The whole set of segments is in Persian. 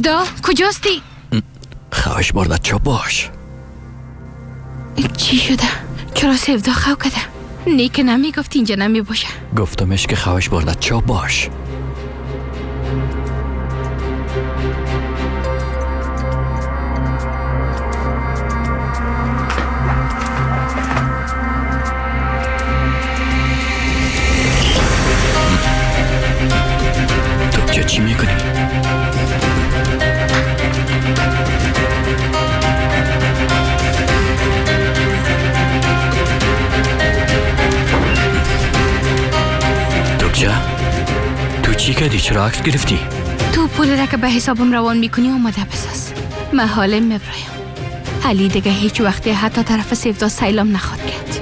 سیودا کجاستی؟ خواهش برده چپ باش. چی شده؟ چرا سیودا خو کده؟ نه که نمی گفت اینجا نمی باشه. گفتمش که خواهش برده چپ باش. تو چی میکنی؟ تو چی کردی؟ چرا عکس گرفتی؟ تو پول را که به حسابم روان میکنی آماده بساز. من حالا میبرایم. علی دیگه هیچ وقتی حتی طرف سیودا سیلام نخواد کرد.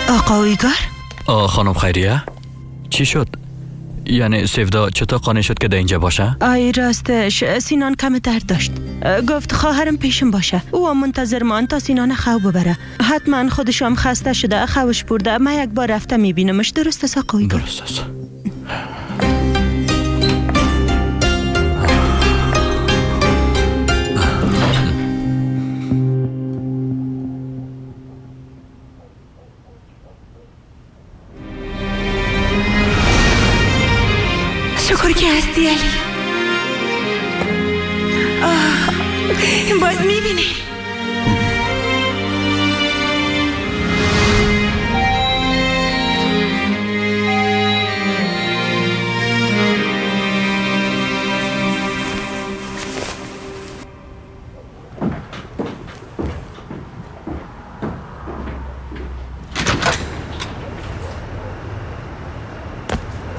آقا ویگار؟ خانم خیریه؟ چی شد؟ یعنی سیودا چطور قانع شد که در اینجا باشه؟ آی راستش سینان کم درد داشت. گفت خواهرم پیشم باشه. او منتظر مان تا سینان خو ببره. حتما خودشم خسته شده خوش برده. من یک بار رفته میبینمش. درست است آقا ویگار؟ درست است. شکر که هستی علی. آه، باز میبینی.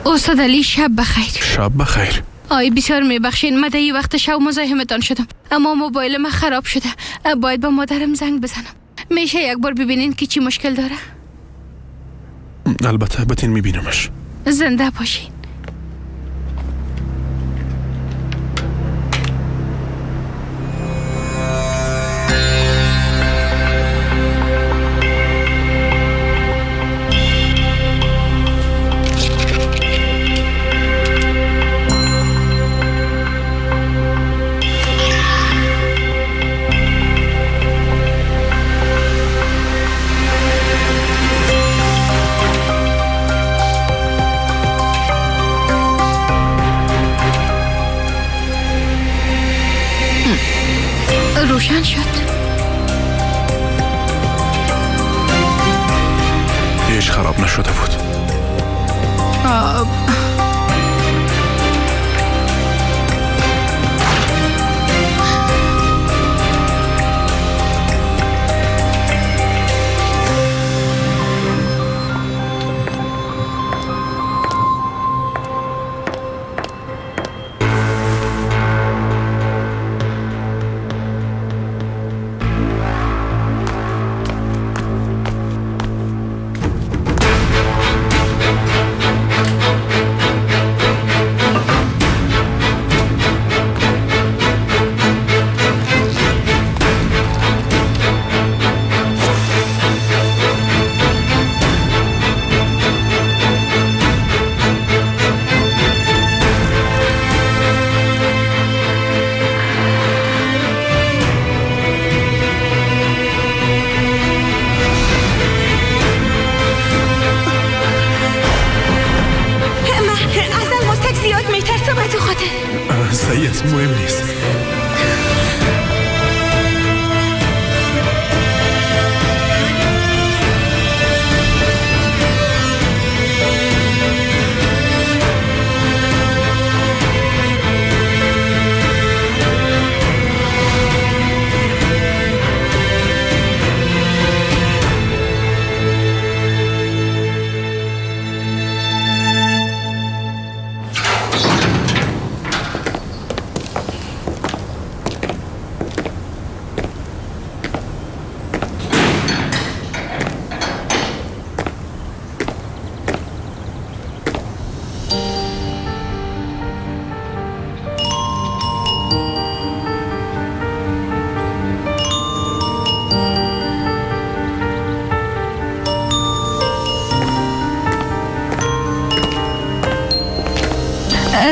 استاد علی شب بخیر. شب بخیر. آی بسیار میبخشین، من در این وقت شب مزاحمتان شدم، اما موبایل من خراب شده. باید با مادرم زنگ بزنم. میشه یک بار ببینین که چی مشکل داره؟ البته بتین میبینمش. زنده باشین. روشن شد. هیچ خراب نشده بود. صحیح است، مهم نیست.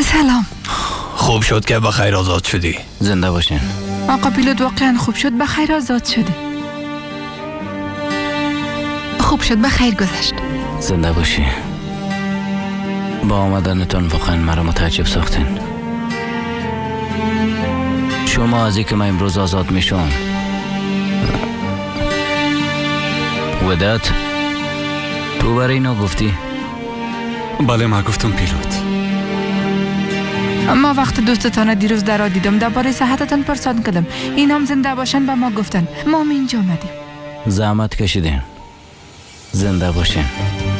سلام. خوب شد که بخیر آزاد شدی. زنده باشین. آقا پیلوت واقعا خوب شد بخیر آزاد شدی. خوب شد بخیر گذشت. زنده باشی. با آمدنتان واقعا مرا متعجب ساختین. شما از اینکه من امروز آزاد میشم وداد، تو برای اینا گفتی؟ بله ما گفتم پیلوت. ما وقت دوستتان دیروز در دیدم، درباره صحتتان پرسان کردم. این هم زنده باشن به ما گفتن. ما هم اینجا آمدیم. زحمت کشیدین. زنده باشین.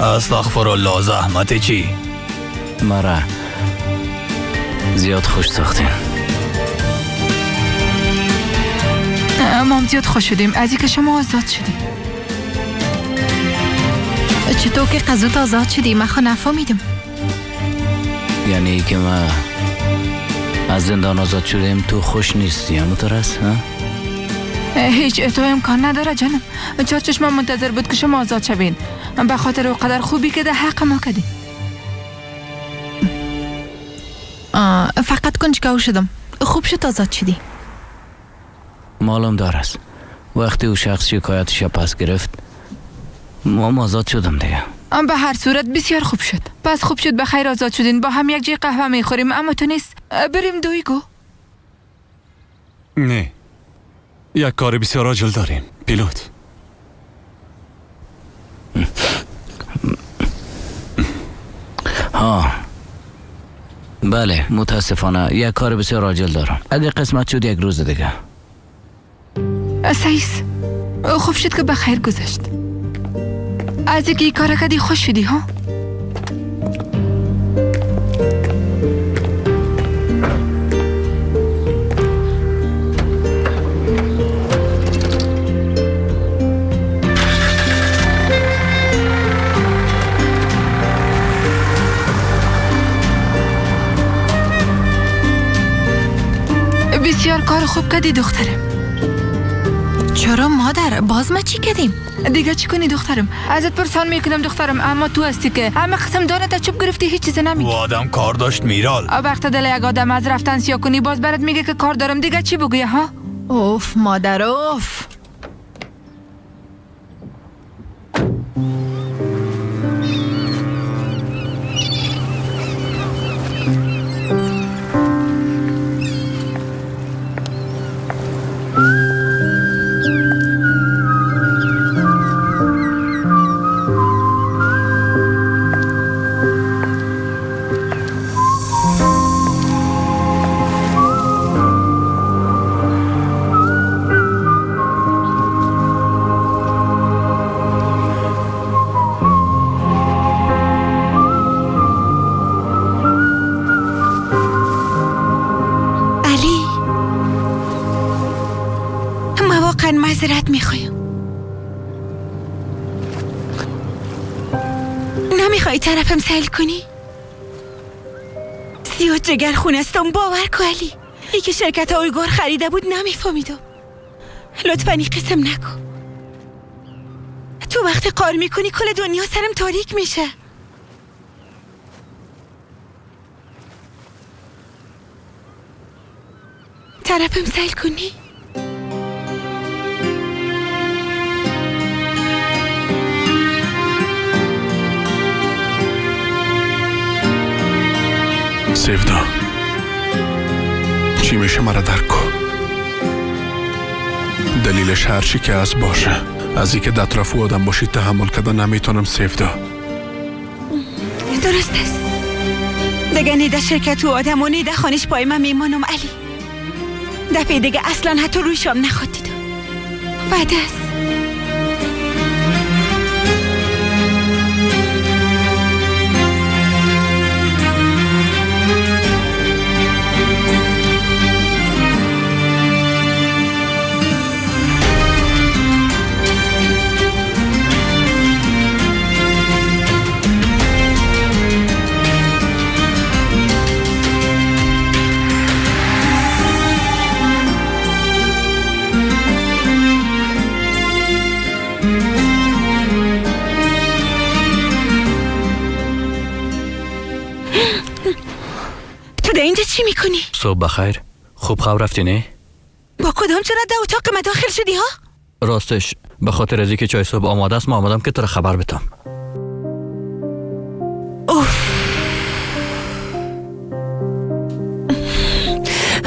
استغفر الله. زحمت چی؟ مرا زیاد خوش ساختین. ما هم زیاد خوش شدیم از اینکه شما آزاد شدیم. چطور که قضوت آزاد شدی؟ من خو نفهمیدم. یعنی که ما از زندان آزاد شدیم تو خوش نیستی همونطور است؟ هیچ تو امکان نداره جانم. چهار چشم منتظر بود که شما آزاد شوین، به خاطر او قدر خوبی که در حق ما کردی. فقط کنجکاو شدم. خوب شد آزاد شدی. معلوم دار است وقتی او شخص شکایتش پس گرفت ما آزاد شدم دیگه. به هر صورت بسیار خوب شد. پس خوب شد بخیر آزاد شدین. با هم یک جای قهوه میخوریم. اما تو نیست بریم دویگو. نه، یک کار بسیار عاجل داریم پیلوت. ها بله، متاسفانه یک کار بسیار عاجل دارم. اگه قسمت شد یک روز دیگه. سیس خوب شد که بخیر گذشت. از اینکه این کار کردی خوش شدی ها؟ بسیار کار خوب کردی دخترم. چرا مادر؟ باز ما چی کردیم؟ دیگه چی کنی دخترم؟ ازت پرسان میکنم دخترم، اما تو هستی که همه قسم دانه تا چوب گرفتی هیچ چیز نمیگی. او آدم کار داشت میرال. وقت دل یک آدم از رفتن سیا کنی باز برات میگه که کار دارم، دیگه چی بگویه ها؟ اوف مادر اوف. معذرت میخوایم. نمیخوای طرفم سیل کنی؟ زیاد جگر خونستم باور کو علی. یکی شرکت اویگور خریده بود نمیفهمیدم. لطفا این قسم نکن. تو وقتی قار میکنی کل دنیا سرم تاریک میشه. طرفم سیل کنی؟ سیودا چی میشه مرا درک کن. دلیلش هرچی که از باشه، از اینکه در اطراف آدم باشی تحمل کردن نمیتونم سیودا. درست است. دیگه نه در شرکت و آدم و نه در خانش پای من میمانم علی. دفعه دیگه اصلا حتی رویشم نخواد دیدم. وعده است. در اینجا چی میکنی؟ صبح بخیر. خوب خواب رفتی نه؟ با کدام چرا در اتاق ما داخل شدی ها؟ راستش به خاطر از اینکه چای صبح آماده است ما آمدم که تو را خبر بدم. اوف،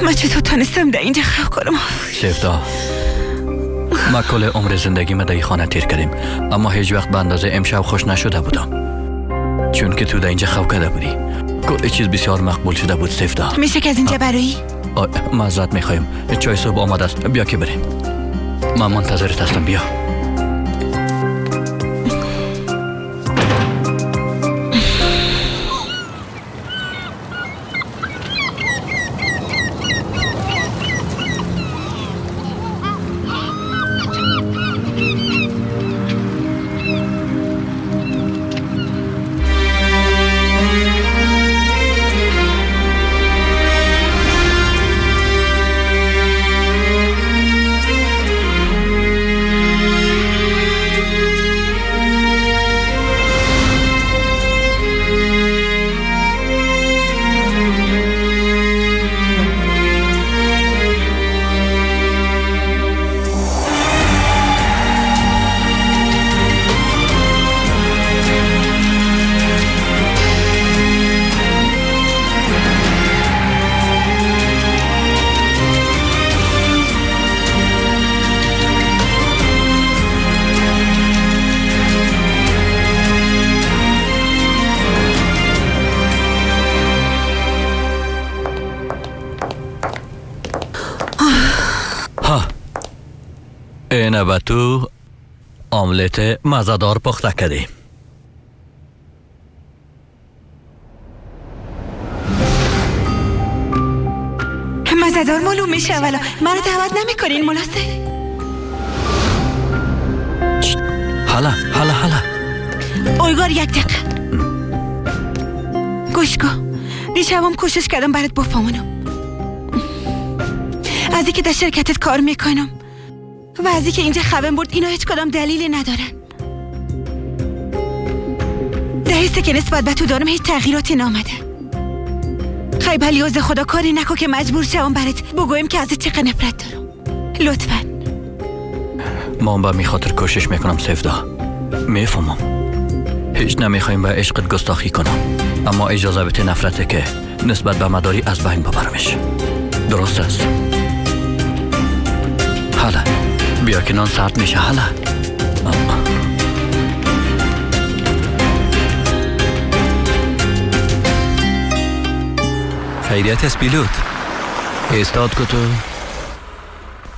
من چطور تانستم در اینجا خواب کنم؟ سفدا، ما کل عمر زندگی ما در این خانه تیر کردیم، اما هیچ وقت به اندازه امشب خوش نشده بودم، چون که تو در اینجا خواب کرده بودی. کل چیز بسیار مقبول شده بود. سفدا، میشه که از اینجا برایی؟ معذرت میخوایم، چای صبح آماده است، بیا که بریم. من منتظرت هستم، بیا. اینه به تو آملت مزه‌دار پخته کردیم. مزه‌دار معلوم میشه، ولی منو دعوت نمیکنین ملاسه. حالا حالا حالا اویگار یک دقیقه گوش کن. دیشبم کوشش کردم برات بفهمونم از اینکه در شرکتت کار میکنم و از اینکه اینجا خوابم برد، اینا هیچ کدام دلیلی ندارن. در حسی که نسبت به تو دارم هیچ تغییراتی نامده. خیلی بلیاز خدا کاری نکن که مجبور شوم برات بگویم که ازت چقدر نفرت دارم. لطفا. ما به می خاطر کوشش میکنم سفدا. میفهمم هیچ نمیخوایم به عشقت گستاخی کنم، اما اجازه بده نفرته که نسبت به مداری از بین ببرمش. درست است. حالا بیا که نان سرد میشه. حالا خیریت است پیلوت. استاد که تو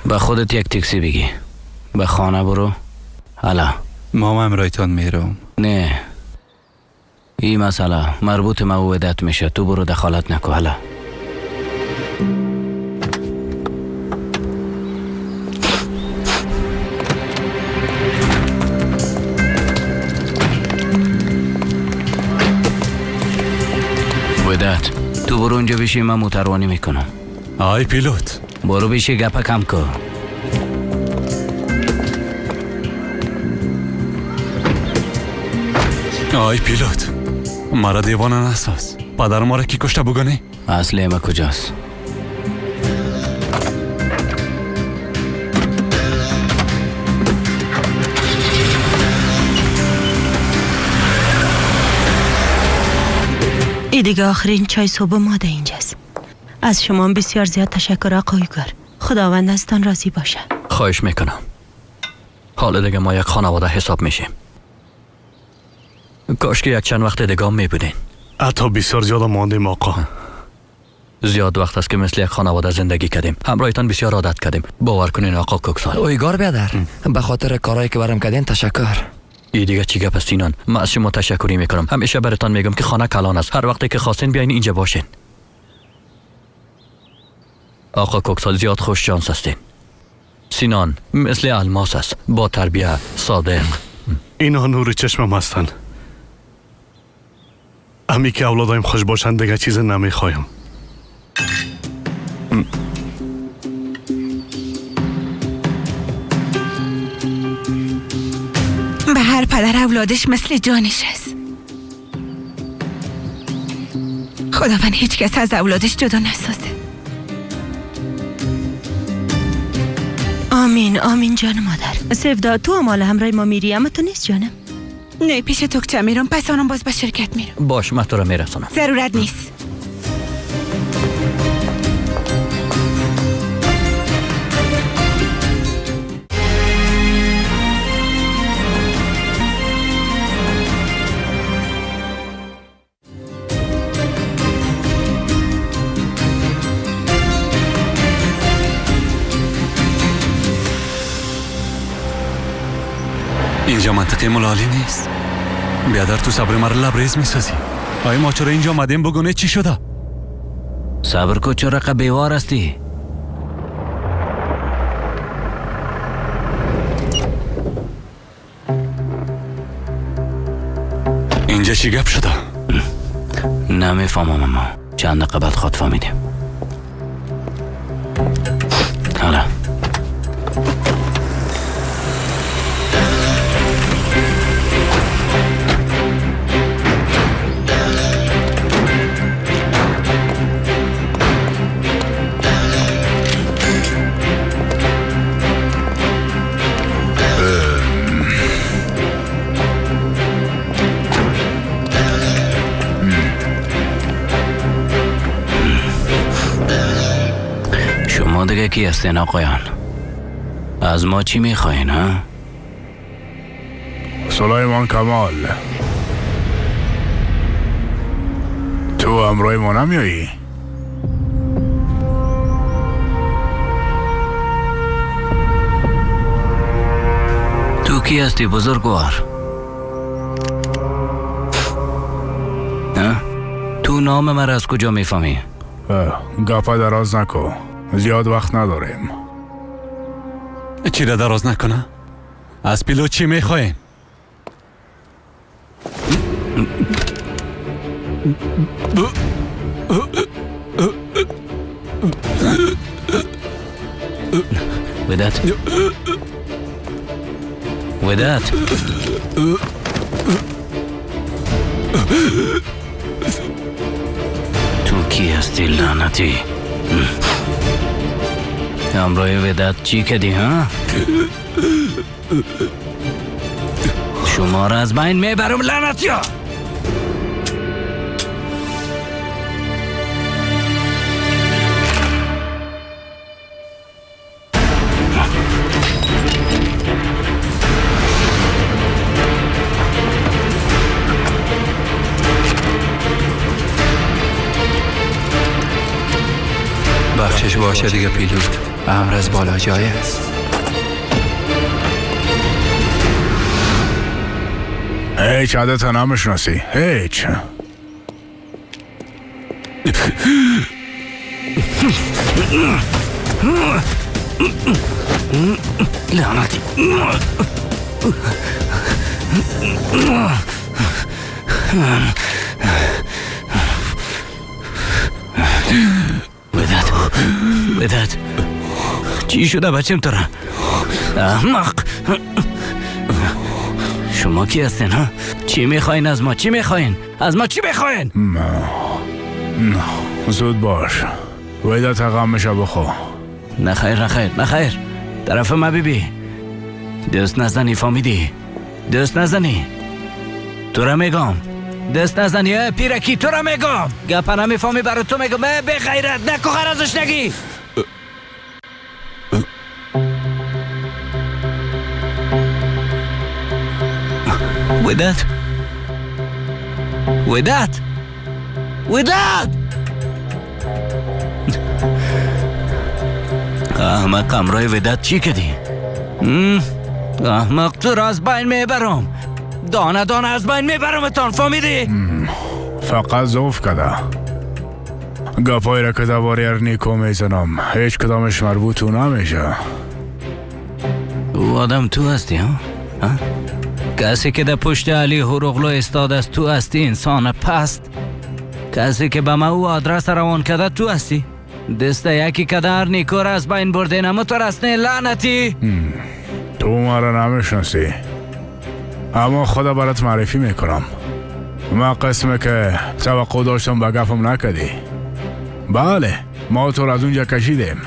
به خودت یک تاکسی بگی، به خانه برو. حالا ما هم رایتان میرم. نه، این مسئله مربوط موعدت میشه، تو برو دخالت نکو. حالا ودت تو برو اونجا بشی، من موتروانی میکنم. آی پیلوت برو بشی، گپا کم کن. آی پیلوت مرا دیوانه نساز. پدر ما را کی کشته بگنی؟ اصل ما کجاست؟ ای دیگه آخرین چای صبح ما در اینجاست. از شما بسیار زیاد تشکر آقای گار. خداوند ازتان راضی باشه. خواهش میکنم. حالا دیگه ما یک خانواده حساب میشیم. کاش که یک چند وقت دیگه هم میبودین. حتی بسیار زیاد ماندیم آقا. زیاد وقت است که مثل یک خانواده زندگی کردیم. همراهتان بسیار عادت کردیم. باور کنین آقا کوکسال. اویگار بیادر، به خاطر کارهایی که برام کردین تشکر. ای دیگه چی گپ است سینان؟ من از شما تشکری میکنم. همیشه براتان میگم که خانه کلان است. هر وقتی که خواستین بیاین اینجا باشین. آقا کوکسال زیاد خوش شانس هستین. سینان مثل الماس است، با تربیه، صادق. اینا نور چشمم هستن. همی که اولادایم خوش باشند دیگه چیز نمیخوایم. به هر پدر اولادش مثل جانش است. خداوند هیچ کس از اولادش جدا نسازه. آمین آمین جان مادر. سفدا تو هم حالا همراه ما میری، اما تو نیست جانم. نه پیش توکچه میرم، پس آنم باز به شرکت میرم. باش من تو را میرسانم. ضرورت نیست. اینجا منطقه ملالی نیست. بیادر تو صبر مرا لبریز میسازی. آیا ما چرا اینجا آمدیم؟ بگونه چی شده؟ صبر کو، چرا رقم بیوار هستی؟ اینجا چی گپ شده؟ نمیفهمم اما چند دقیقه بعد خود فهمیدیم. حالا دیگه کی هستین آقایان؟ از ما چی میخواین ها؟ سلیمان کمال، تو همراه ما نمیایی؟ تو کی هستی بزرگوار؟ تو نام مرا از کجا میفهمی؟ گپا دراز نکو، زیاد وقت نداریم. چی را دراز نکنه؟ از پیلو چی میخواین؟ وداد، وداد، تو کی هستی لعنتی؟ همراه وداد چی کردی ها؟ شما را از بین میبرم لعنتی ها. بخشش باشه دیگه پیلوت، امر از بالا جای است. هیچ عادت نمیشناسی، هیچ. لعنتی. وداد، وداد، چی شده بچم تو را؟ احمق، شما کی هستین ها؟ چی میخواین از ما؟ چی میخواین؟ از ما چی میخواین؟ نه زود باش، وداد غمش بخو. نه خیر، نه خیر، نه خیر، طرف ما بی بی دست نزنی، فهمیدی؟ دست نزنی، تو را میگم دست نزنی. پیرکی تو را میگم، گپا نمیفهمی، برای تو میگم. به غیرت نکو، غرضش نگی. وداد، وداد، وداد، احمق همراه وداد چی کردی؟ احمق تو را از بین میبرم، دانه دانه از بین میبرمتان، فهمیدی؟ فقط ضعف کده. گپایی را که دوباره ارنیکو میزنم هیچ کدامش مربوط او نمیشه. او آدم تو هستی ها؟ کسی که در پشت علی هروغلو استاد است تو هستی، انسان پست. کسی که به ما او آدرس روان کرده تو هستی. دست یکی که در نیکو را از بین برده نمو تو رسنه لعنتی. تو ما را نمیشناسی، اما خدا برات معرفی میکنم. ما قسمه که توقع داشتم به گفم نکدی. بله، ما تو را از اونجا کشیدیم،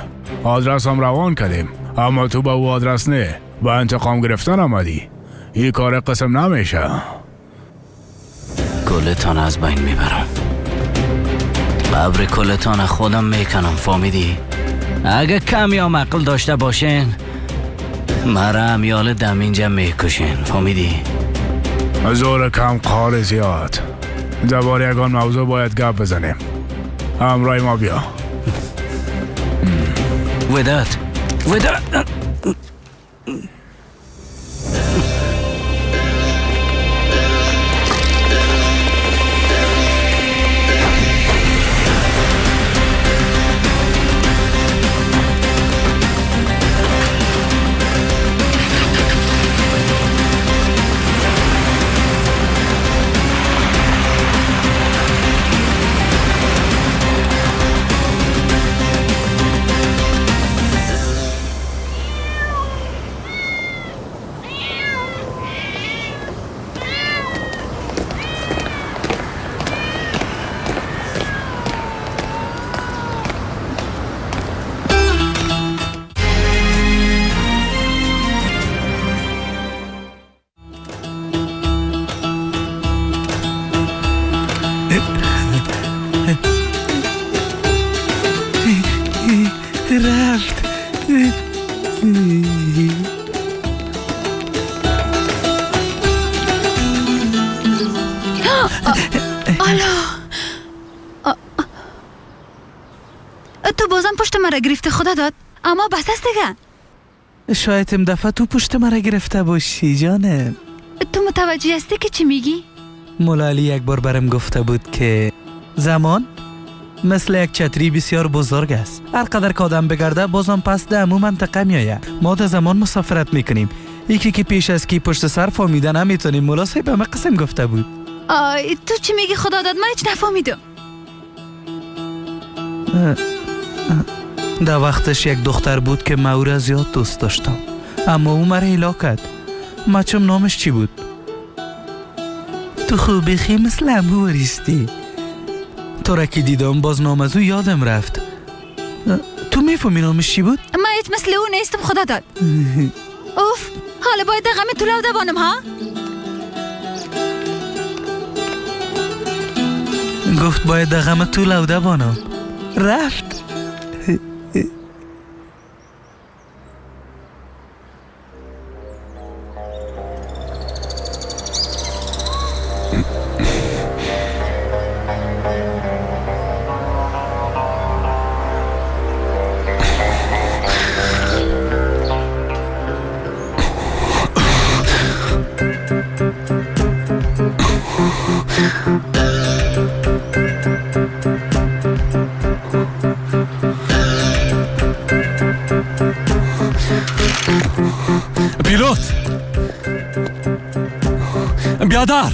آدرس هم روان کردیم، اما تو به او آدرس نه، به انتقام گرفتن آمدی. این کار قسم نمیشه. کلتان از بین میبرم. قبر کلتان خودم میکنم، فهمیدی؟ اگه کم یا عقل داشته باشین مرا امیال دم اینجا میکشین، فهمیدی؟ زور کم قار زیاد. درباره یگان موضوع باید گپ بزنیم. همراه ما بیا. وداد وداد. رفت. آلا تو بازم پشت مرا گرفته خدا داد، اما بس است دیگه. شاید این دفعه تو پشت مرا گرفته باشی جانم. تو متوجه هستی که چی میگی؟ مولا علی یک بار برم گفته بود که زمان مثل یک چتری بسیار بزرگ است. هر قدر که آدم بگرده بازم پس ده امو منطقه میآید. ما در زمان مسافرت میکنیم. یکی که پیش از کی پشت سر فهمیده نمیتونیم. مولا صاحب همه قسم گفته بود. آی تو چی میگی خدا داد؟ من هیچ نفهمیدم. در وقتش یک دختر بود که من او را زیاد دوست داشتم، اما او مرا هلا کرد. مچم نامش چی بود؟ تو خوبی خی مثل امو وریستی. تو را که دیدم باز نام از او یادم رفت. تو میفهمی نامش چی بود؟ من هیچ مثل او نیستم خدا داد. اوف، حالا باید غم تو لو دوانم ها؟ گفت باید غم تو لو دوانم. رفت. پیلوت بیادر،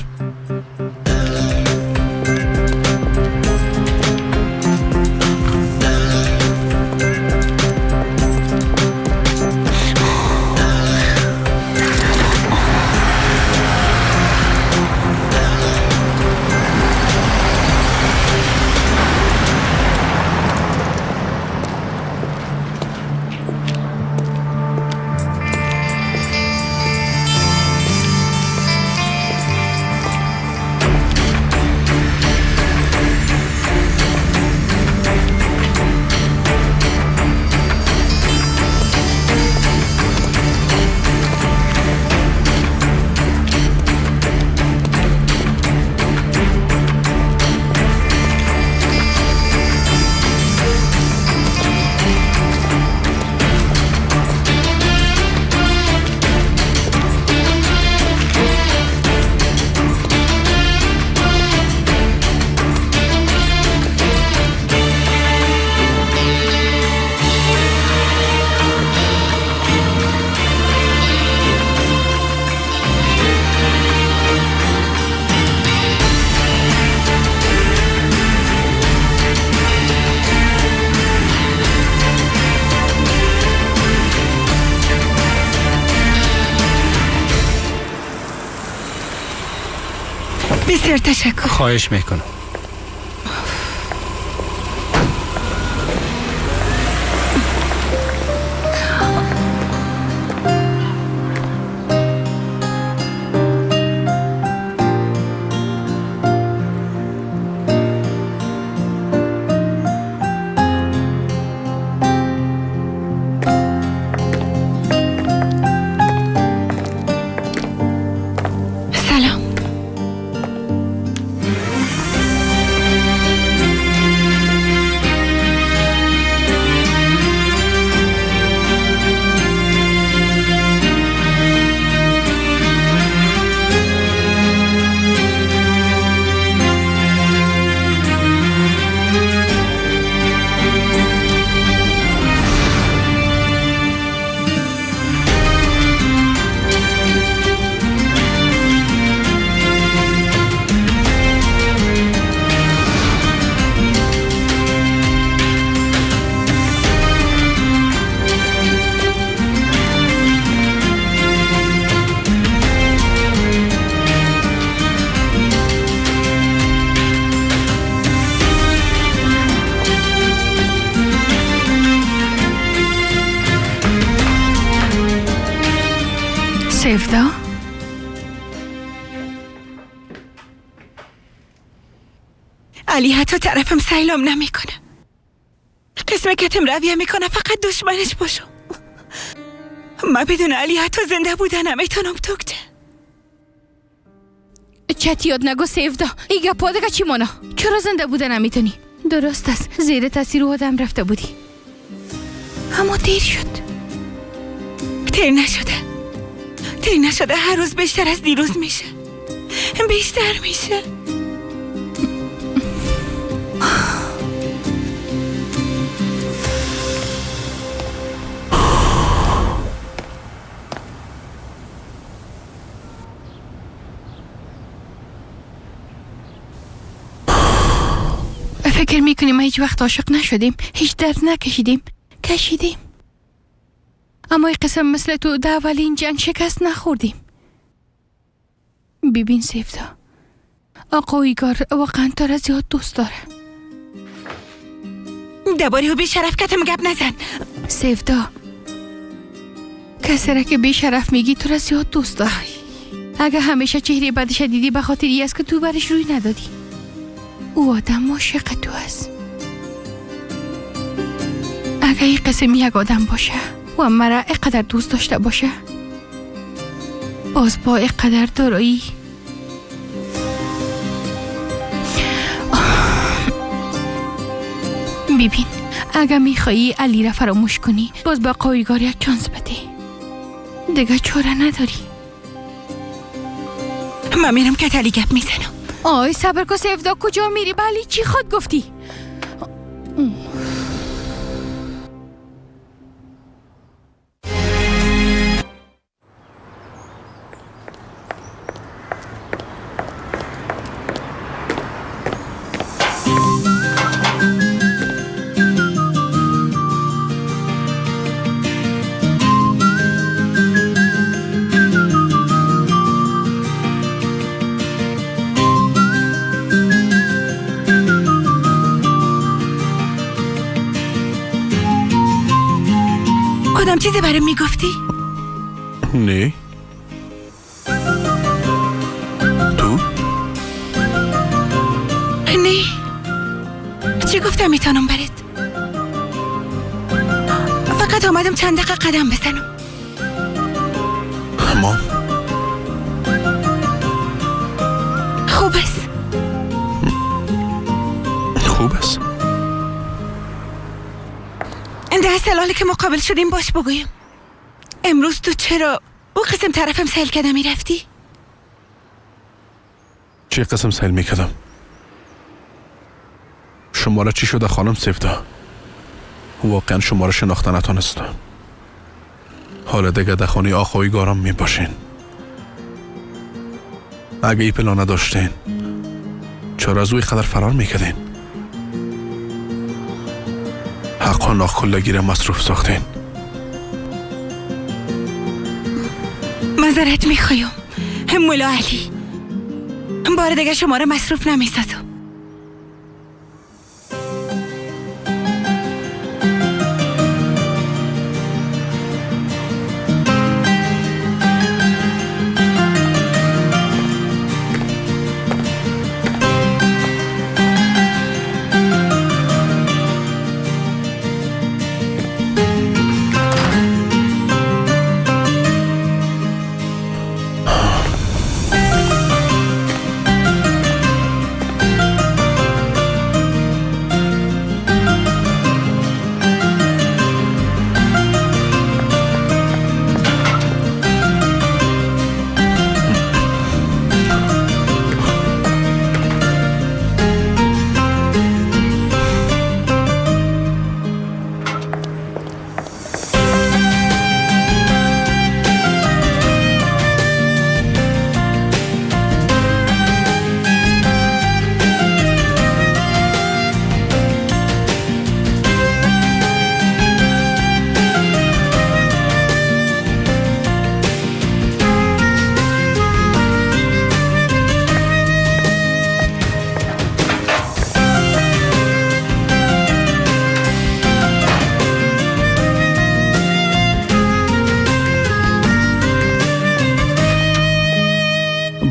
بسیار تشکر. خواهش میکنم. سیفدا؟ علی حتی طرفم سلام نمیکنه. قسم کتم رویه میکنه فقط دشمنش باشم. من بدون علی حتی زنده بودن نمیتونم توکته. چت یاد نگو سیفدا. ای گپا دیگه چی مانا؟ چرا زنده بودن نمیتونی؟ درست است، زیر تاثیر آدم رفته بودی. اما دیر شد. دیر نشده. دیر نشده، هر روز بیشتر از دیروز میشه. بیشتر میشه. فکر میکنیم ما هیچ وقت عاشق نشدیم، هیچ درد نکشیدیم. کشیدیم، اما این قسم مثل تو در اولین جنگ شکست نخوردیم. ببین سیفدا، آقا ایگار واقعا تو را زیاد دوست داره. درباره او بی شرف کتم گپ نزن. سیفدا، کسی را که بی شرف میگی تو را زیاد دوست داره. اگه همیشه چهره بدش دیدی به خاطر ای است که تو برش روی ندادی. او آدم عاشق تو است. اگه این قسم یک آدم باشه و مرا اینقدر دوست داشته باشه، باز با اینقدر دارایی، ببین اگه میخوایی علی را فراموش کنی، باز با قایگار یک چانس بده. دیگه چاره نداری. من میرم که علی گپ میزنم. آی صبر کن سیفدا، کجا میری؟ بلی چی خود گفتی؟ کدام چیزی برام میگفتی؟ نه. تو؟ نه. چی گفتم میتونم برات؟ فقط آمدم چند دقیقه قدم بزنم. ما خوب است. خوب است. ده سالی که مقابل شدیم باش بگویم. امروز تو چرا او قسم طرفم سیل کردم میرفتی؟ چه قسم سیل میکردم؟ شما را چی شده خانم سیفدا؟ واقعا شما را شناخته نتانستم. حالا دیگه در خانه آقای گارم میباشین. اگه ای پلان نداشتین چرا از اوی قدر فرار میکردین؟ حقا ناخلگی را مصروف ساختین. معذرت میخوایم مولا علی. بار دیگه شما را مصروف نمیسازم.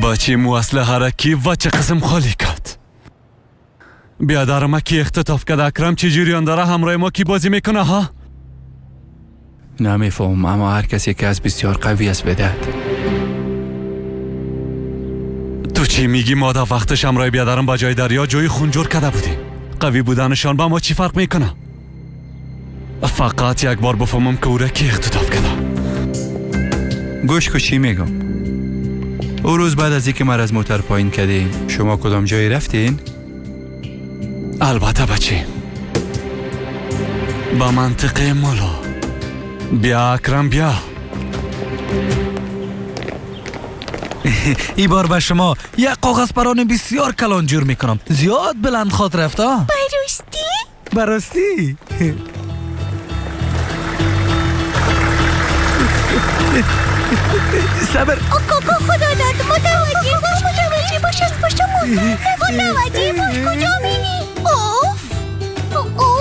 بچه مو اسلحه را کی و چه قسم خالی کرد؟ بیادر ما کی اختطاف کرد؟ اکرم چه جریان داره؟ همراه ما کی بازی میکنه ها؟ نمیفهم، اما هر کسی که از بسیار قوی است بدهد. تو چی میگی؟ ما در وقتش همراه بیادرم با جای دریا جوی خونجور کرده بودیم. قوی بودنشان با ما چی فرق میکنه؟ فقط یک بار بفهمم که او را کی اختطاف کرده. گوش کو چی میگم. او روز بعد از اینکه مرا از موتر پایین کردین، شما کدام جایی رفتین؟ البته بچه، با منطقه مولا. بیا اکرم بیا. ای بار به شما یک کاغذ پران بسیار کلان جور میکنم. زیاد بلند خواد رفت ها؟ براستی؟ براستی؟ صبر. کاکا خدا داد، متوجه باش، متوجه باش، از پشت موتور متوجه باش. کجا میری؟ اوف اوف.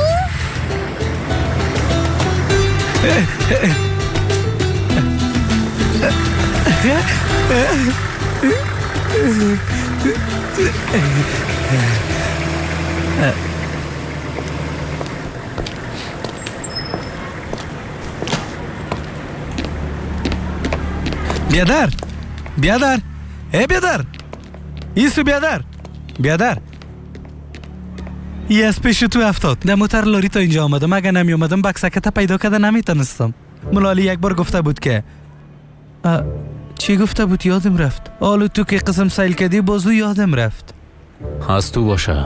بیادر، بیادر، ای بیادر، ایسو بیادر، بیادر. ای از پیش تو افتاد. در موتر لاری تا اینجا آمدم. اگر نمی آمدم بکسکت پیدا کرده نمیتونستم. ملالی یک بار گفته بود که چی گفته بود یادم رفت. حالا تو که قسم سیل کردی بازو یادم رفت. از تو باشه.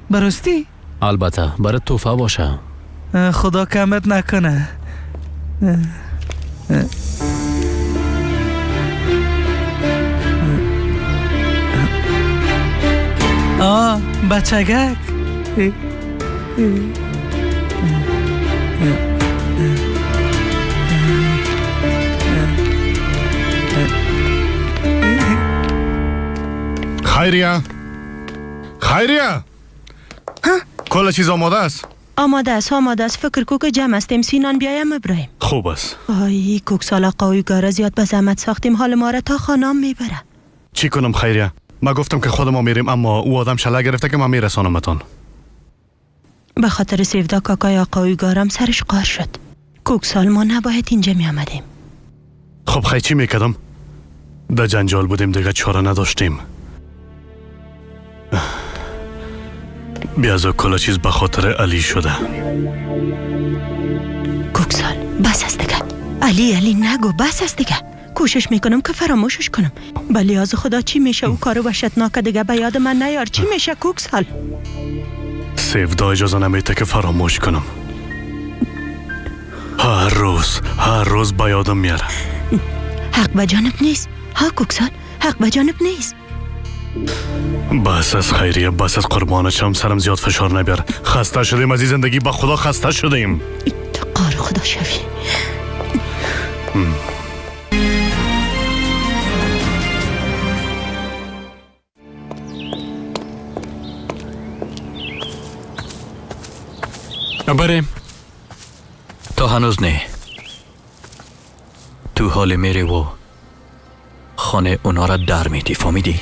براستی؟ البته برای توفه باشه. خدا کمت نکنه. آه بچگک. خیریه، خیریه، کل چیز آماده است؟ آماده است، آماده است. فکر کو که جمع هستیم. سینان بیایم ابراهیم. خوب است. آی کوکسالا قویگاره زیاد به زحمت ساختیم. حال ما را تا خانام میبره. چی کنم خیریه؟ ما گفتم که خودم میریم، اما او آدم شله گرفته که من میرسانمتان. به خاطر سیودا کاکای آقایگارم سرش قار شد. کوکسال ما نباید اینجا می آمدیم. خب خیلی چی میکردم؟ در جنجال بودیم دیگه، چاره نداشتیم. بیازو کلا چیز به خاطر علی شده. کوکسال بس است دیگه. علی علی نگو، بس است دیگه. کوشش میکنم که فراموشش کنم. ولی از خدا چی میشه او کارو وحشتناک دیگه به یاد من نیار. چی میشه کوکسال؟ سیودا اجازه نمیده که فراموش کنم. هر روز هر روز به یادم میاره. حق به جانب نیست ها کوکسال، حق به جانب نیست. بس از خیریه، بس از قربانشم، سرم زیاد فشار نبیار. خسته شدیم از این زندگی، با خدا خسته شدیم. تو قار خدا شوی. بریم. تا هنوز نه. تو حال میری و خانه اونا را در میدی، فهمیدی؟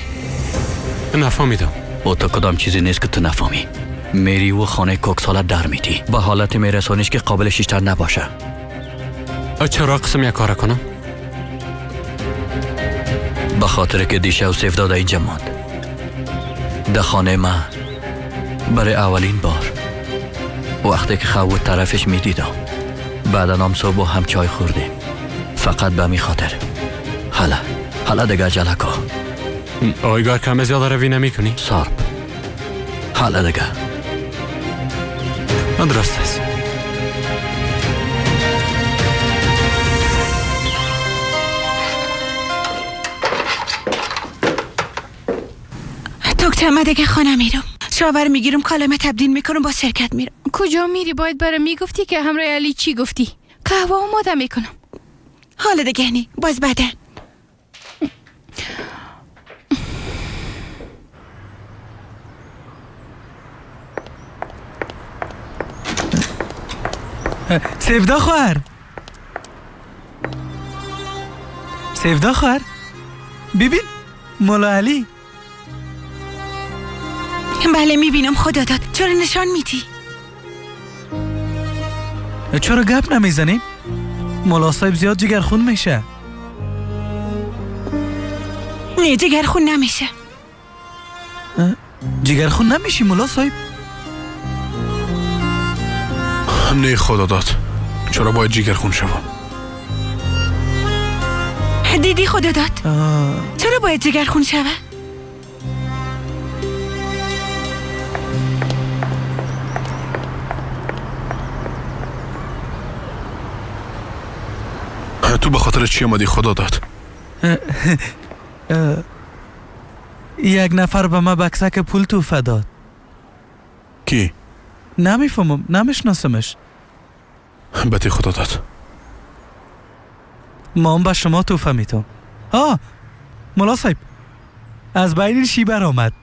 نفهمیدم. او تو کدام چیزی نیست که تو نفهمی. میری و خانه کوکسالا در میدی، به حالت میرسانیش که قابل شیشتر نباشه. چرا قسم یک کار کنم؟ به خاطر که دیشب سیفدا در اینجا ماند. در خانه من برای اولین بار وقتی که خواب طرفش میدیدم. بعدا هم صبح هم چای خوردیم. فقط به می خاطر. حالا دیگه عجله کن. آیگار کم زیاده روی نمی کنی؟ سارب. حالا دیگه. درست است. دکتر من دیگه خانه میرم. شاور میگیرم، کالمه تبدیل میکنم، با شرکت میرم. کجا میری؟ باید برام میگفتی که همراه علی چی گفتی. قهوه آماده میکنم. حالا دیگه نی، باز بعدا. سیفدا خواهر، سیفدا خواهر، ببین مولا علی. بله میبینم. خدا داد. چرا نشان میدی؟ چرا گپ نمیزنیم؟ مولا صاحب زیاد جگرخون میشه. نه جگرخون نمیشه. جگرخون نمیشی مولا صاحب؟ نه خدا داد، چرا باید جگرخون شوم؟ دیدی خدا داد؟ چرا باید جگرخون شوه؟ تو به خاطر چی آمدی خدا داد؟ یک نفر به ما بکسک پول توفه داد. کی؟ نمیفهمم، نمیشناسمش. بتی خدا داد. ما هم به شما توفه میتم. مولا صاحب از بین شیبر آمد.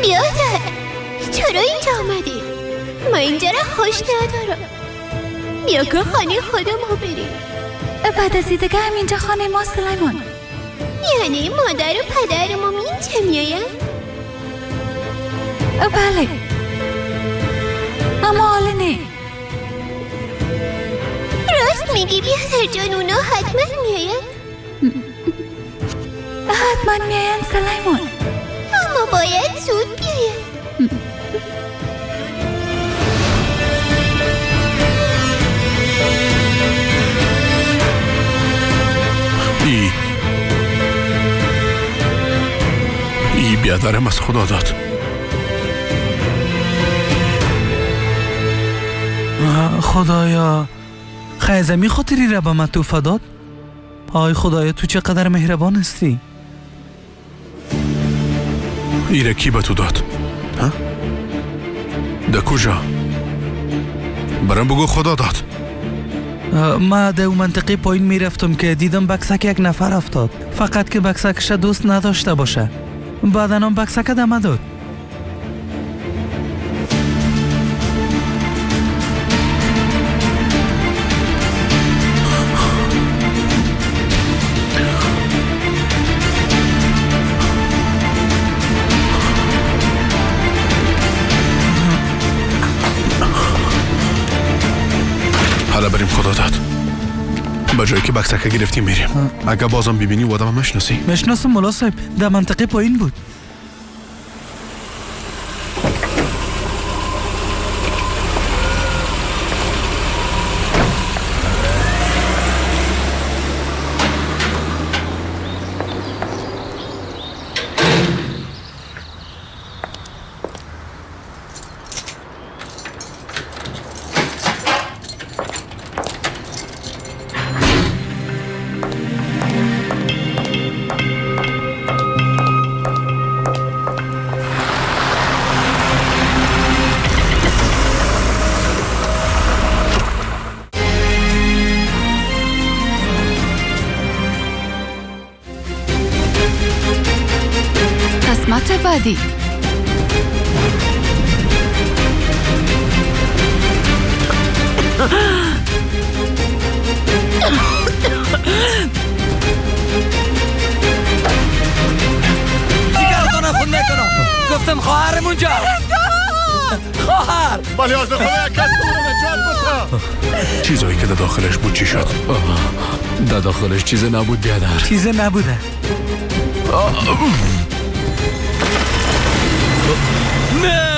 بیادر، چرا اینجا آمدی؟ ما اینجا را خوش ندارم. بیا که خانه خودمو بریم. بعد از دیگه هم اینجا خانه ما سلیمان. یعنی مادر و پدرم اینجا میاین؟ بله، اما حالا نه. راست میگی بیادر جان، اونا حتما میاین. حتما میاین سلیمان، اما باید زود بیاین. ای بیادرم از خدا داد. خدایا، خیزمی خاطری را به من توفه داد. آی خدایا، تو چقدر مهربان هستی. ایره کی به تو داد؟ ها؟ ده کجا؟ برام بگو خدا داد. ما در منطقه پایین میرفتم که دیدم بکسک یک نفر افتاد. فقط که بکسکش دوست نداشته باشه. بعدا هم بکسک دمه داد. حالا بریم خدا داد. به جایی که بکسکه گرفتیم میریم. اگه بازم ببینی و آدم میشناسی؟ میشناسم مولا صاحب، در منطقه پایین بود. قسمت بعدی. جگرتان خون نکنم، گفتم خواهرم اونجا. خواهر ولی از خدا یک کس نجات بده. چیزایی که در داخلش بود چی شد؟ در داخلش چیز نبود بیادر. چیز نبوده. نه.